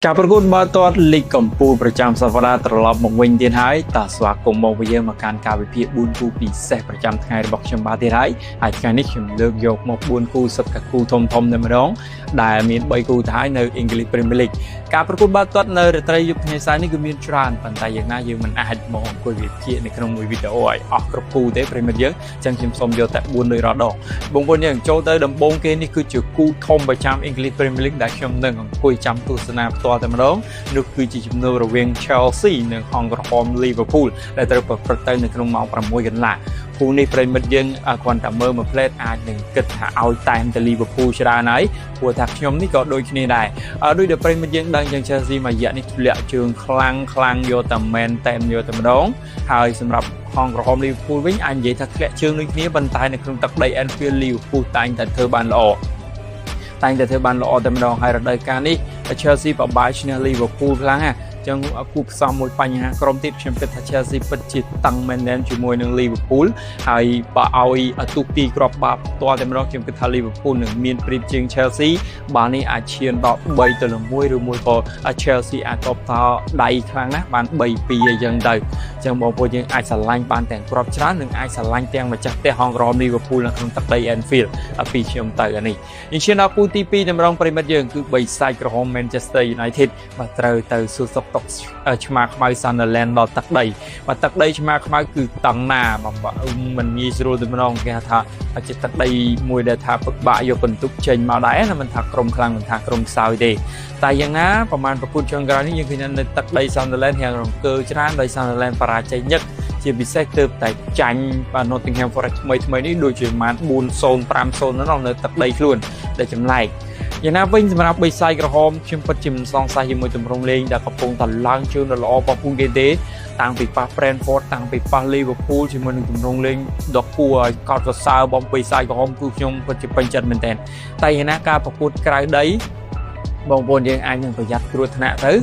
ការប្រកួតបាល់ទាត់លីកកំពូលប្រចាំសប្តាហ៍ត្រឡប់មកវិញទៀតហើយតើស្វាគមន៍មកវិញយើងមកកាន់ការវិភាគ4គូពិសេសប្រចាំថ្ងៃរបស់ខ្ញុំបាទទៀតហើយហើយថ្ងៃនេះខ្ញុំលើកយកមក4គូសុទ្ធតែគូធំធំតែម្ដងដែលមាន3គូទៅហើយនៅ English Premier League ការប្រកួតបាល់ទាត់នៅរាត្រីយប់ថ្ងៃសៅរ៍នេះគឺមានច្រើនប៉ុន្តែយ៉ាងណាយើងមិនអាចមកអង្គុយវិភាគនៅក្នុងមួយវីដេអូឲ្យអស់គ្រប់គូទេប្រិយមិត្តយើងអញ្ចឹងខ្ញុំសូមយកតែ4ដូចរាល់ដងបងប្អូនយើងចូលទៅដំបូងគេនេះគឺជាគូធំប្រចាំ English Premier League ដែលខ្ញុំនឹងអង្គុយចាំទស្សនាផ្ទាល់តែម្ដងនោះគឺជាជំនួបរវាង Chelsea និងហង្សក្រហម Liverpool ដែលត្រូវប្រព្រឹត្តទៅនៅក្នុងម៉ោង6កន្លះគូនេះប្រិយមិត្តយើងគ្រាន់តែមើលមួយភ្លែតអាចនឹងគិតថាឲ្យតែមទៅ Liverpool ច្រើនហើយព្រោះថាខ្ញុំនេះក៏ដូចគ្នាដែរដោយដែលប្រិយមិត្តយើងដឹងយ៉ាង Chelsea មួយរយៈនេះធ្លាក់ជើងខ្លាំងខ្លាំងយកតែមែនតែមយកតែម្ដងហើយសម្រាប់ហង្សក្រហម Liverpool វិញអាចនិយាយថាធ្លាក់ជើងដូចគ្នាប៉ុន្តែនៅក្នុងទឹកដី Anfield Liverpool តែងតែធ្វើបានល្អតែងតែធ្វើបានល្អតែម្ដងហើយរដូវកាលនេះ Chelsea បបាយឈ្នះ Liverpool ខ្លាំងណាស់ចឹងគូផ្សំមួយបញ្ហាក្រុមទៀតខ្ញុំគិតថា Chelsea ពិតជាតឹងមែនទែនជាមួយនឹង Liverpool ហើយបើឲ្យទូទីគ្រាប់បាល់ផ្ទាល់តែម្ដងខ្ញុំគិតថា Liverpool នឹងមានប្រៀបជាង Chelsea បាល់នេះអាចឈានដល់3-1ឬមួយក៏ Chelsea អាចតបតដៃខ្លាំងណាស់បាន3-2អីចឹងទៅចឹងបងប្អូនយើងអាចស្រឡាញ់បានទាំងគ្រាប់ច្រើននិងអាចស្រឡាញ់ទាំងម្ចាស់ផ្ទះហង្សក្រម Liverpool នៅក្នុងទឹកដី Anfield ពីខ្ញុំទៅអានេះយើងឈានដល់គូទី2តម្រងប្រិមិត្តយើងគឺបីសាច់ក្រហម Manchester United បាទត្រូវទៅសួរសុខទុក្ខឆ្មាខ្មៅ Sunderland ដល់ទឹកដីបាទទឹកដីឆ្មាខ្មៅគឺតឹងណាបាទមិនងាយស្រួលទេម្ដងគេហៅថាជាទឹកដីមួយដែលថាពិបាកយកបន្ទុកចេញមកដែរណាមិនថាក្រុមខ្លាំងមិនថាក្រុមខ្សោយទេតែយ៉ាងណាប្រហែលប្រកួតចុងក្រោយនេះយើងឃើញនៅទឹកដី Sunderland រៀងរង្គើច្រើនដោយ Sunderland បរាជ័យញឹកជាពិសេសទើបតែចាញ់បាទ Nottingham Forest ថ្មីថ្មីនេះដូចជាប្រហែល4-0 5-0នោះនៅទឹកដីខ្លួនដែលចម្លែកយ៉ាងណាវិញសម្រាប់បិសាយក្រហមខ្ញុំពិតជាមិនសង្ស័យជាមួយទម្រង់លេងដែលកំពុងតែឡើងជើងដ៏ល្អរបស់ពួកគេទេតាំងពីប៉ះ Brentford តាំងពីប៉ះ Liverpool ជាមួយនឹងទម្រង់លេងដ៏គួរឲ្យកោតសរសើររបស់បិសាយក្រហមគឺខ្ញុំពិតជាពេញចិត្តមែនទែនតែយ៉ាងណាការប្រកួតក្រៅដីបងប្អូនយើងអាចនឹងប្រយ័ត្នគ្រោះថ្នាក់ទៅ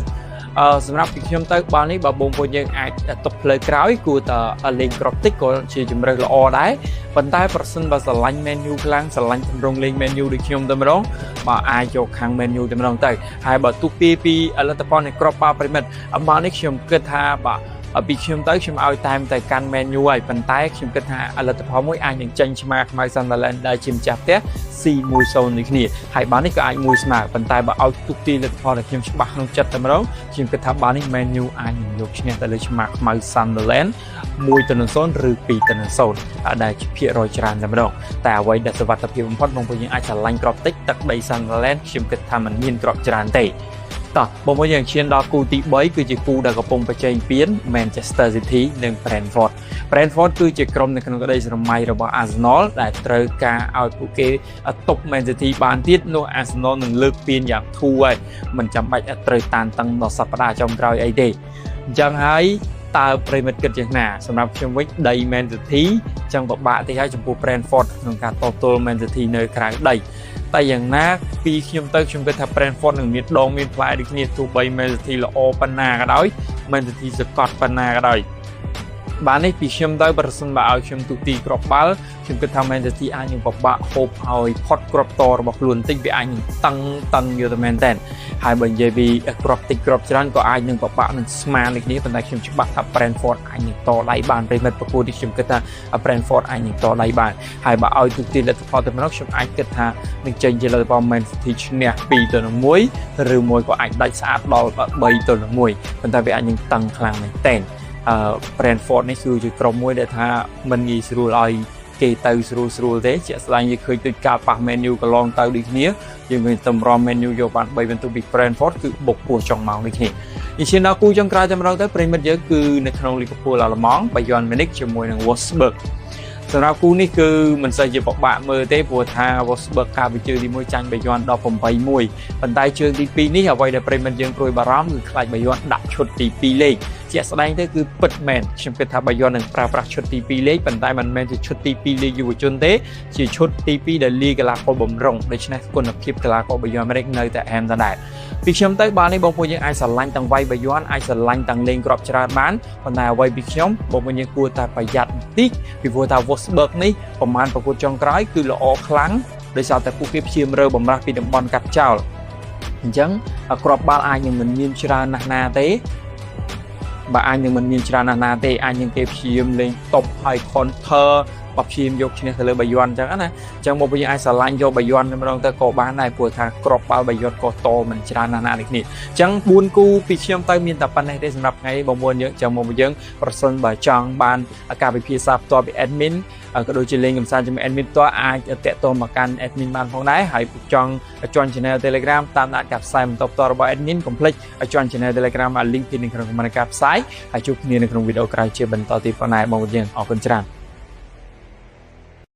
អឺសម្រាប់ពីខ្ញុំទៅបាល់នេះបើបងប្អូនយើងអាចទុកផ្លូវក្រោយគួរតែលេងគ្រាប់តិចក៏ជាជំរើសល្អដែរប៉ុន្តែប្រសិនបើស្រឡាញ់ Man U ខ្លាំងស្រឡាញ់ទម្រង់លេង Man U ដូចខ្ញុំតែម្ដងបើអាចយកខាង Man U តែម្ដងទៅហើយបើទុះពីពីលទ្ធផលនៃគ្រាប់បាល់ប្រិមិត្តបាល់នេះខ្ញុំគិតថាបាទពីខ្ញុំទៅខ្ញុំឲ្យតែមទៅកាន់ Man U ហើយប៉ុន្តែខ្ញុំគិតថាលទ្ធផលមួយអាចនឹងចេញឆ្មាខ្មៅ Sunderland ដែលជាម្ចាស់ផ្ទះ C10 ដូចគ្នាហើយបាល់នេះក៏អាចមួយស្មើប៉ុន្តែបើឲ្យទុកទីលទ្ធផលដែលខ្ញុំច្បាស់ក្នុងចិត្តតែម្ដងខ្ញុំគិតថាបាល់នេះ Man U អាចនឹងយកឈ្នះទៅលើឆ្មាខ្មៅ Sunderland 1-0ឬ2-0ដែលជាភាគរយច្រើនតែម្ដងតែអ្វីដែលសុវត្ថិភាពបំផុតបងប្អូនយើងអាចស្រឡាញ់គ្រាប់តិចទឹកដី Sunderland ខ្ញុំគិតថាมันមានគ្រាប់ច្រើនទេតោះបងប្អូនយើងឈានដល់គូទី3គឺជាគូដែលកំពុងប្រជែងពាន Manchester City និង Brentford Brentford គឺជាក្រុមនៅក្នុងក្តីស្រមៃរបស់ Arsenal ដែលត្រូវការឲ្យពួកគេទប់ Man City បានទៀតនោះ Arsenal នឹងលើកពានយ៉ាងធូរហើយមិនចាំបាច់ត្រូវតានតឹងដល់សប្តាហ៍ចុងក្រោយអីទេអញ្ចឹងហើយតើប្រិមិត្តគិតយ៉ាងណាសម្រាប់ខ្ញុំវិញដី Man City ចឹងពិបាកតិចហើយចំពោះ Brentford ក្នុងការតទល់ Man City នៅក្រៅដីតែយ៉ាងណាពីខ្ញុំទៅខ្ញុំគិតថា Brentford នឹងមានដងមានផ្លែដូចគ្នាទោះបី Man City ល្អប៉ុណ្ណាក៏ដោយ Man City សកត់ប៉ុណ្ណាក៏ដោយបាននេះពីខ្ញុំទៅប្រសិនបើឲ្យខ្ញុំទូទីគ្រាប់បាល់ខ្ញុំគិតថា Man City អាចនឹងពិបាកហូបឲ្យផុតគ្រាប់តរបស់ខ្លួនបន្តិចវាអាចនឹងតឹងតឹងយកទៅមែនតើហើយបើនិយាយពីគ្រាប់តិចគ្រាប់ច្រើនក៏អាចនឹងពិបាកនឹងស្មានដូចគ្នាប៉ុន្តែខ្ញុំច្បាស់ថា Brentford អាចនឹងតដៃបានប្រិមិត្តប្រកួតនេះខ្ញុំគិតថា Brentford អាចនឹងតដៃបានហើយបើឲ្យទូទីលទ្ធផលទៅម្ដងខ្ញុំអាចគិតថានឹងចេញជាលទ្ធផល Man City ឈ្នះ2-1ឬមួយក៏អាចដាច់ស្អាតដល់3-1ប៉ុន្តែវាអាចនឹងតឹងខ្លាំងមែនទែនអឺ Brentford នេះគឺជាក្រុមមួយដែលថាមិនងាយស្រួលឲ្យគេទៅស្រួលស្រួលទេជាក់ស្ដែងយើងឃើញដូចការប៉ះ Man U កន្លងទៅដូចគ្នាយើងឃើញតម្រាំ Man U យកបាន3បន្ទុកពី Brentford គឺបុកពោះចុងម៉ោងដូចគ្នានេះជាដល់គូចុងក្រោយតែម្ដងទៅប្រិមិត្តយើងគឺនៅក្នុង Liverpool អាល្លឺម៉ង់ Bayern Munich ជាមួយនឹង Wolfsburg សម្រាប់គូនេះគឺមិនសូវជាពិបាកមើលទេព្រោះថា Wolfsburg កាលពីជើងទី1ចាញ់បាយ័ន18-1ប៉ុន្តែជើងទី2នេះអ្វីដែលប្រិមិត្តយើងព្រួយបារម្ភគឺខ្លាចបាយ័នដាក់ឈុតទី2លេខជាក់ស្ដែងទៅគឺពិតមែនខ្ញុំគិតថាបាយ័ននឹងប្រើប្រាស់ឈុតទី2លេខប៉ុន្តែមិនមែនជាឈុតទី2លេខយុវជនទេជាឈុតទី2ដែលលាយកីឡាករបំរុងដូច្នេះគុណភាពកីឡាករបាយ័នអាមេរិកនៅតែអែមដដែលពីខ្ញុំទៅបាល់នេះបងប្អូនយើងអាចស្រឡាញ់ទាំងវាយបាយ័នអាចស្រឡាញ់ទាំងលេងគ្រាប់ច្រើនបានប៉ុន្តែអ្វីពីខ្ញុំបងប្អូនយើងគួរតែប្រយ័ត្នបន្តិចពីព្រោះថា Wolfsburg នេះប្រហែលប្រកួតចុងក្រោយគឺល្អខ្លាំងដោយសារតែពួកគេព្យាយាមរើបំរាស់ពីតំបន់កាត់ចោល អញ្ចឹងគ្រាប់បាល់អាចនឹងមិនមានច្រើនណាស់ណាទេបើអាចនឹងមិនមានច្រើនណាស់ណាទេអាចនឹងគេព្យាយាមលេងតប់ហើយ counter បើព្យាយាមយកឈ្នះទៅលើបាយ័នអញ្ចឹងណាអញ្ចឹងមកវិញអាចស្រឡាញ់យកបាយ័នតែម្ដងទៅក៏បានដែរព្រោះថាគ្រាប់បាល់បាយ័នក៏តមិនច្រើនណាស់ណាដូចគ្នាអញ្ចឹង4គូពីខ្ញុំទៅមានតែប៉ុណ្ណេះទេសម្រាប់ថ្ងៃបងប្អូនយើងចឹងមកយើងប្រសិនបើចង់បានការវិភាគផ្ទាល់ពី admin ក៏ដូចជាលេងកម្សាន្តជាមួយ admin ផ្ទាល់អាចតាក់ទងមកកាន់ admin បានផងដែរហើយចង់ join channel Telegram តាមដានការផ្សាយបន្តផ្ទាល់របស់ admin កុំភ្លេច join channel Telegram អា link ពីនៅក្នុង comment ការផ្សាយហើយជួបគ្នានៅក្នុងវីដេអូក្រោយជាបន្តទៀតផងដែរបងប្អូនយើងអរគុណច្រើន។